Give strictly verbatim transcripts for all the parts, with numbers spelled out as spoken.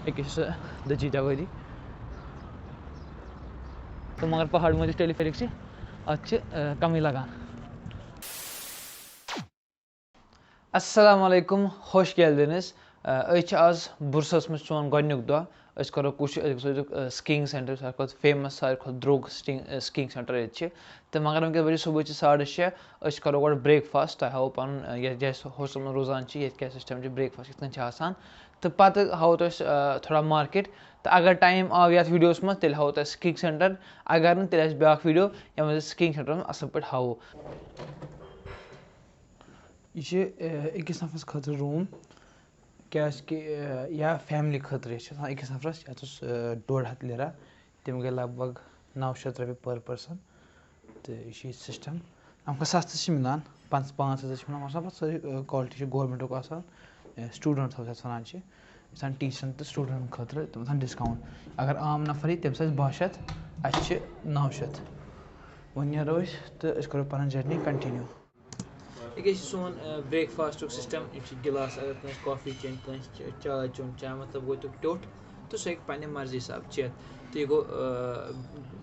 أکِس چھِ سۄ دٔجی دٮ۪وٲری۔ تہٕ مگر پہاڑ مٔنٛزِس ٹیلی فیرک چھِ، اَتھ چھِ، آ، کَمٕے لَگان۔ السلام علیکم، خوش گیل دِنس۔ آ، أسۍ چھِ آز بُرسَس منٛز سون گۄڈٕنیُک دۄہ۔ أسۍ کَرو کوٗشِش، أسۍ گژھو ییٚتیُک، آ، سکیٖنگ سینٹر، ساروی کھۄتہٕ فیمس، ساروی کھۄتہٕ درٛوگ سٹی-، آ، سکیٖنگ سینٹر ییٚتہِ چھِ۔ تہٕ مگر وٕنکیٚس بجے صُبحٲچہِ ساڑٕ شےٚ۔ أسۍ کَرو گۄڈٕ breakfast، تۄہہِ ہاوو پَنُن، آ، یَتھ جایہِ أسۍ ہوسٹلَس منٛز روزان چھِ، ییٚتہِ کیٛاہ system چھُ، breakfast کِتھ کٔنۍ چھُ آسان۔ تہٕ پَتہٕ ہاوو تۄہہِ أسۍ، آ، تھوڑا market۔ تہٕ اگر time آو یَتھ videoس منٛز، تیٚلہِ ہاوو تۄہہِ سکیٖنگ سینٹر۔ اگر نہٕ، تیٚلہِ آسہِ بیٛاکھ video، یَتھ منٛز أسۍ سکیٖنگ سینٹرَن منٛز اَصٕل پٲٹھۍ ہاوو۔ یہِ چھِ، آ، أکِس نفرَس خٲطرٕ room، کیٛازِکہِ، آ، یا family خٲطرٕ، یہِ چھِ آسان أکِس نفرَس، یَتھ اوس، آ، ڈۄڈ ہَتھ لیرا، تِم گٔے لگ بگ نَو شیٚتھ رۄپیہِ per person۔ تہٕ یہِ چھُ ییٚتہِ system۔ اَمہِ کھۄتہٕ سَستہٕ چھِ مِلان، پانٛژھ، پانٛژھ ہَتھ چھِ مِلان، مگر سۄ پَتہٕ سٲرٕے، آ، quality چھِ governmentُک آسان، آ، studentَن ہٕنٛز یَتھ وَنان چھِ، یُس زَن teacherَن تہٕ studentَن خٲطرٕ تِم آسان discount۔ اگر عام نفر یی، تٔمِس آسہِ باہ شیٚتھ، اَسہِ چھِ نَو شیٚتھ۔ وۄنۍ نیرو أسۍ تہٕ أسۍ کَرو پَنٕنۍ journey continue۔ ییٚکیٛاہ چھِ سون، آ، breakfastُک system۔ یِم چھِ گِلاس، اگر کٲنٛسہِ coffee چیٚنۍ، کٲنٛسہِ چ-، چاے چیوٚن، چاے مطلب گوٚو تیُک ٹیوٚٹھ، تہٕ سُہ ہیٚکہِ پننہِ مرضی حساب چٮ۪تھ۔ تہٕ یہِ گوٚو، آ،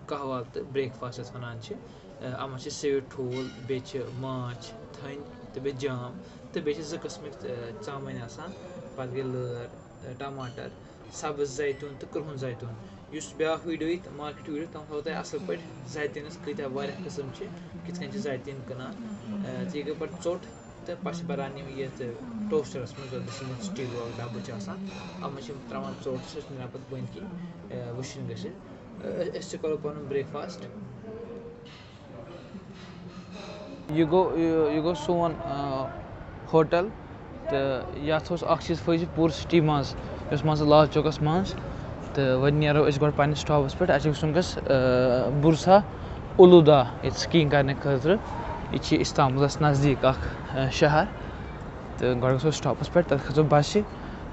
قہوٕ تہٕ breakfast یَتھ وَنان چھِ۔ آ، اَتھ منٛز چھِ سِوِتھ ٹھوٗل، بیٚیہِ چھِ ماچھ، تھٔنۍ تہٕ بیٚیہِ جام، تہٕ بیٚیہِ چھِ زٕ قٕسمٕکۍ، آ، ژامَنۍ آسان۔ پَتہٕ گٔے لٲر، آ، ٹماٹر، سبٕز زیتون تہٕ کرٛہُن زیتون۔ یُس بیٛاکھ video یی، market video، تَتھ منٛز ہاوو تۄہہِ اَصٕل پٲٹھۍ زیتوٗنَس کۭتیٛاہ واریاہ قٕسٕم چھِ، کِتھ کٔنۍ چھِ زیتوٗن کٕنان۔ آ، تہٕ یہِ گٔے پَتہٕ ژوٚٹ۔ تہٕ پَتہٕ چھِ بَران یِم یَتھ toasterَس منٛز، یَتھ منٛز steelُک ڈَبہٕ چھُ آسان، اَتھ منٛز چھِ یِم ترٛاوان ژوٚٹ، سُہ چھِ نیران پَتہٕ بٔنۍ کِنۍ، آ، وٕشِنۍ گٔژھِتھ۔ آ، أسۍ تہِ کَرو پَنُن breakfast۔ یہِ گوٚو، یہِ، یہِ گوٚو سون، آ، ہوٹل۔ تہٕ یَتھ اوس اَکھ چیٖز فٲیدٕ پوٗرٕ city منٛز، یُس منٛزٕ لال چوکَس منٛز۔ تہٕ وۄنۍ نیرو أسۍ گۄڈٕ پنٛنِس stopَس پٮ۪ٹھ۔ اَسہِ چھُ گژھُن گژھِ، آ، بُرسا اُلوٗدا، ییٚتہِ skiing کَرنہٕ خٲطرٕ۔ یہِ چھِ اِستانبُلَس نزدیٖک اَکھ، آ، شہر۔ تہٕ گۄڈٕ گژھو stopَس پٮ۪ٹھ، تَتہِ کھسو بَسہِ،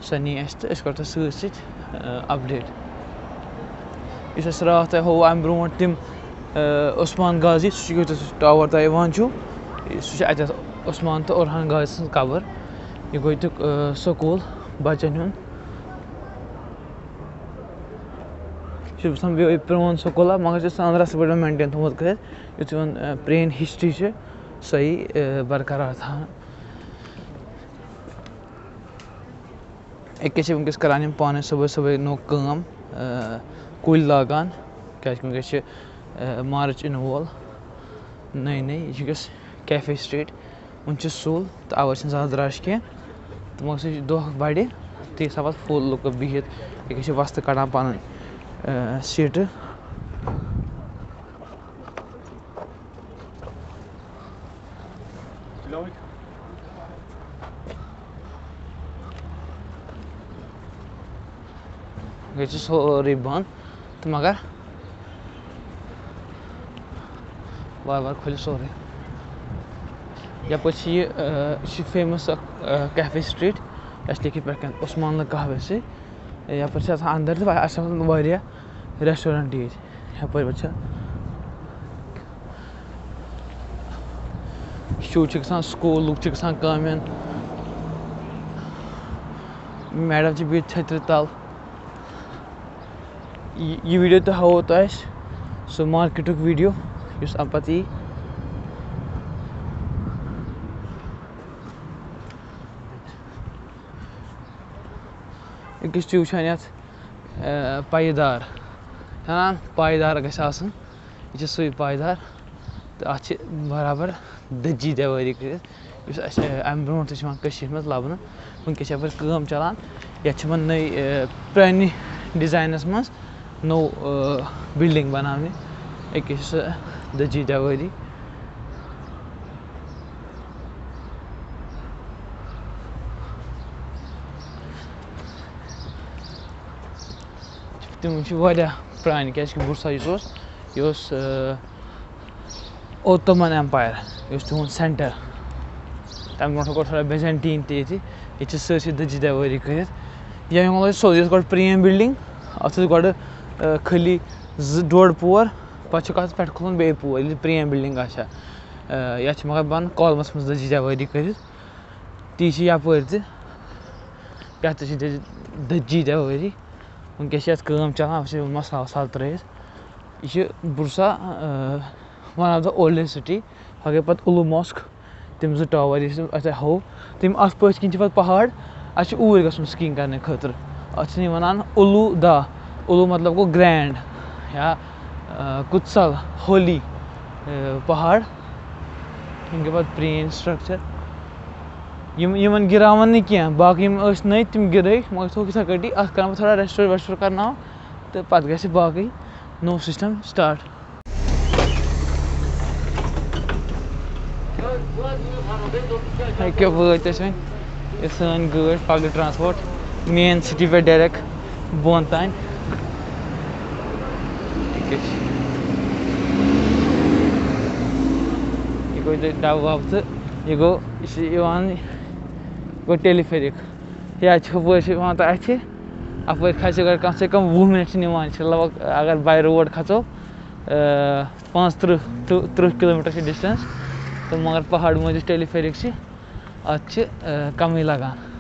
سۄ نی اَسہِ تہٕ أسۍ کَرو تۄہہِ سۭتۍ سۭتۍ، آ، update۔ یُس اَسہِ راتھ تۄہہِ ہووُ اَمہِ برونٛٹھ تِم، آ، عثمان غازی، سُہ چھُ یُس tower تۄہہِ یِوان چھُو، سُہ چھُ اَتٮ۪تھ عثمان تہٕ اورہان غازی سٕنٛز قبر۔ یہِ گوٚو ییٚتیُک، آ، سکوٗل بَچَن ہُنٛد۔ یہِ چھُ باسان بیٚیہِ پرٛون سکوٗل اَکھ، مگر چھُ آسان أنٛدرَس پٲٹھۍ maintain تھوٚمُت کٔرِتھ، یُتھ یِمَن، آ، پرٛٲنۍ history چھِ، سۄ یی، آ، برقرار تھاونہٕ۔ أکیٛاہ چھِ وٕنکیٚس کَران یِم پانَے صُبحٲے صُبحٲے نوٚو کٲم، آ، کُلۍ لاگان، کیٛازِکہِ وٕنکیٚس چھِ، آ، مارٕچ یِنہٕ وول۔ نٔے نٔے، یہِ چھِ وٕنکیٚس cafe street، وٕنہِ چھِ سُل تہٕ اَوَے چھِنہٕ زیادٕ rush کینٛہہ۔ تہٕ مگر سُہ چھِ دۄہ بَڑِ، تہٕ یہِ سا پَتہٕ full لُکھ بِہِتھ، أکیٛاہ چھِ وۄستہٕ کَڑان پَنٕنۍ، آ، seatہٕ۔ ییٚتہِ چھُ سورُے بنٛد، تہٕ مگر وارٕ وارٕ کھُلہِ سورُے۔ یَپٲرۍ چھِ یہِ، آ، یہِ چھِ famous اَکھ، آ، cafe street، یَتھ چھِ لیکھِتھ پٮ۪ٹھ کَنۍ عثمان لہٕ قہوے سے۔ یَپٲرۍ چھِ آسان اَندَر تہِ وا-، اَسہِ چھِ آسان واریاہ restaurant ییٚتہِ۔ یَپٲرۍ وٕچھ ژٕ۔ شُرۍ چھِ گژھان سکوٗل، لُکھ چھِ گژھان کامٮ۪ن۔ Madam چھِ بِہِتھ چھٔترِ تَل۔ یہِ، یہِ video تہِ ہاوو تۄہہِ أسۍ، سُہ marketُک video، یُس اَمہِ پَتہٕ یی۔ أکِس چھِ وٕچھان یَتھ، آ، پایدار، چھَنا؟ پایدار گژھِ آسُن۔ یہِ چھِ سُے پایدار۔ تہٕ اَتھ چھِ برابر دٔجی دیوٲری کٔرِتھ، یُس اَسہِ، آ، اَمہِ برونٛٹھ تہِ چھِ یِوان کٔشیٖرِ منٛز لَبنہٕ۔ وٕنکیٚس چھِ یَپٲرۍ کٲم چَلان۔ یَتھ چھِ یِمَن نٔے، آ، پرٛانہِ design-س منٛز نوٚو، آ، building بَناونہِ۔ أکیٛاہ چھِ سۄ دٔجی دیوٲری۔ تِم چھِ واریاہ پرٛانہِ، کیٛازِکہِ بُرسا یُس اوس، یہِ اوس، آ، Ottoman Empire، یہِ اوس تِہُنٛد center۔ تَمہِ برونٛٹھ گوٚو تھوڑا Byzantine تہِ ییٚتہِ۔ ییٚتہِ چھِ سٲرسٕے دٔجی دیوٲری کٔرِتھ۔ یا یِمو لٲج سیوٚد، یہِ ٲس گۄڈٕ پرٛٲنۍ building، اَتھ ٲسۍ گۄڈٕ، آ، خٲلی زٕ، ڈۄڈ پور، پَتہٕ چھُکھ اَتھ پٮ۪ٹھ کھُلُن بیٚیہِ پور، ییٚلہِ پرٛٲنۍ building آسہِ ہا۔ آ، یَتھ چھِ مگر بَنان column-س منٛز دٔجی دیوٲری کٔرِتھ۔ تی چھِ یَپٲرۍ تہِ، یَتھ تہِ چھِ دٔج-، دٔجی دیوٲری۔ وٕنکیٚس چھِ یَتھ کٲم چَلان، اَتھ چھِ مَسالہٕ وَسالہٕ ترٛٲیِتھ۔ یہِ چھِ بُرسا، آ، one of the oldest city۔ پَتہٕ گٔے پَتہٕ اُلو ماسک، تِم زٕ ٹاوَر یُس اَسہِ ہو، تِم اَتھ پٔتھۍ کِنۍ چھِ پَتہٕ پہاڑ۔ اَسہِ چھِ اوٗرۍ گژھُن skiing کَرنہٕ خٲطرٕ۔ اَتھ چھِ یِوان اُلو دا۔ اُلو مطلب گوٚو grand یا، آ، کُتسل، ہولی، آ، پہاڑ۔ یِم گٔے پَتہٕ پرٛٲنۍ structure۔ یِم، یِمَن گِراوَن نہٕ کینٛہہ، باقٕے یِم ٲسۍ نٔوۍ تِم گِرٲے، مگر تھوٚوُکھ یِتھَے کٲٹھی۔ اَتھ کَرَن بہٕ تھوڑا restore ویسٹور کَرناوَو، تہٕ پَتہٕ گژھِ باقٕے نوٚو system start۔ ییٚکیٛاہ وٲتۍ أسۍ وۄنۍ، یہِ سٲنۍ گٲڑۍ public transport main city پٮ۪ٹھ direct بۄن تام۔ ییٚکیٛاہ چھِ، یہِ گوٚو ییٚتہِ ڈَبہٕ وَبہٕ تہٕ یہِ گوٚو، یہِ چھِ یِوان، یہِ گوٚو telepheric۔ یا چھِ ہُپٲرۍ چھِ یِوان تہٕ اَتھِ، اَپٲرۍ کھسہِ گۄڈٕ کم سے کم وُہ مِنٹ چھِ نِوان، یہِ چھِ لگ بگ اگر by road کھژو، آ، پانٛژترٕٛہ، تٕرٛہ، تٕرٛہ کِلوٗ میٖٹر چھِ distance، تہٕ مگر پہاڑ مٔنٛزۍ یُس telepheric چھِ، اَتھ چھِ، آ، کَمٕے لَگان۔